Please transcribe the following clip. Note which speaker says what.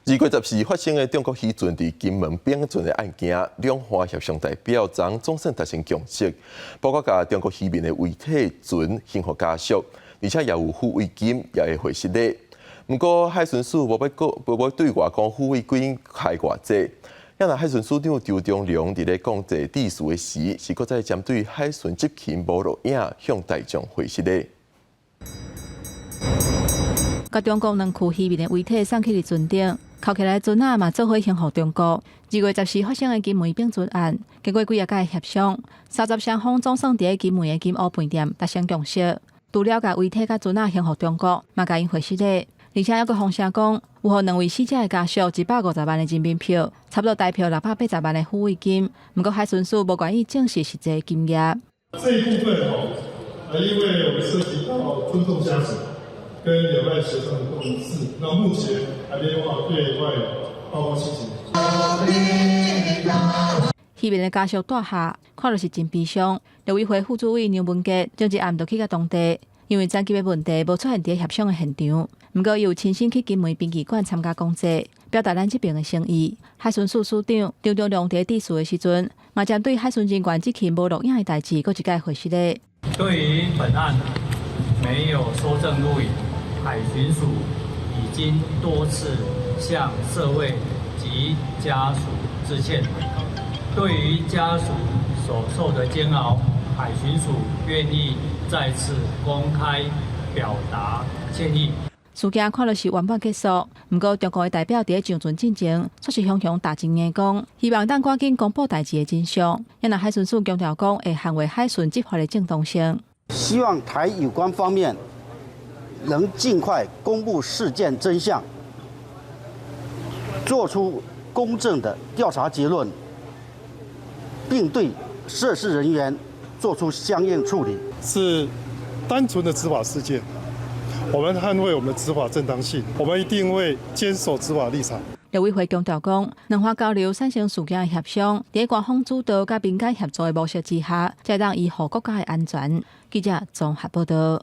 Speaker 1: 2月14發生的中國漁船佇金門反船的案件，兩岸協商代表昨總算達成共識，包括共中國漁民的遺體船還予家屬，而且也有撫慰金，也會會失禮。毋過海巡署無欲講，無欲對外講撫慰金開偌濟。啊若海巡署長張忠良佇咧講這致辭的時，是閣再針對海巡執勤無錄影向大眾回失禮。
Speaker 2: 共中國兩具漁民的遺體送去佇船頂，扣起來船仔嘛做伙還予中國。2月14發生的金門反船案，經過幾仔工協商，三十雙方總算佇金門的金湖飯店達成共識。除了共遺體佮船仔還予中國，嘛共𪜶會失禮，而且猶閣放聲講，有予兩位死者的家屬150萬的人民票，差不多台票680萬的撫慰金。毋過海巡署無願意證實實際金額。
Speaker 3: 這一部分哦，因為我們涉及到尊重家屬跟兩岸協商的共識，那目前還沒辦法對外報告細節。
Speaker 2: 漁民的家屬蹛下，看著是真悲傷。陸委會副主委梁文傑前一暗就去到當地，因為層級的問題無出現佇協商的現場。毋過伊有親身去金門殯儀館參加講座，表達咱這邊的誠意。海巡署署長張忠良佇致辭的時陣，嘛針對海巡人員執勤無錄影的代誌，閣一擺回失禮。
Speaker 4: 對於本案沒有搜證錄影，海巡署已經多次向社會及家屬致歉。對於家屬所受的煎熬，海巡署願意再次公開表達歉意。
Speaker 2: 事件看落是圓滿結束，毋過中國的代表佇上船進前，卻是雄雄大聲硬講，希望當趕緊公布代誌的真相。啊若海巡署強調講，會捍衛海巡執法的正當性。
Speaker 5: 希望台有關方面能盡快公布事件真相，做出公正的調查結論，並對涉事人員做出相應處理。
Speaker 3: 是單純的執法事件，我們捍衛我們的執法正當性，我們一定會堅守執法立場。
Speaker 2: 陸委會強調講，兩岸交流產生事件的協商，佇官方主導佮民間協助的模式之下，才會當維護國家的安全。記者綜合報道。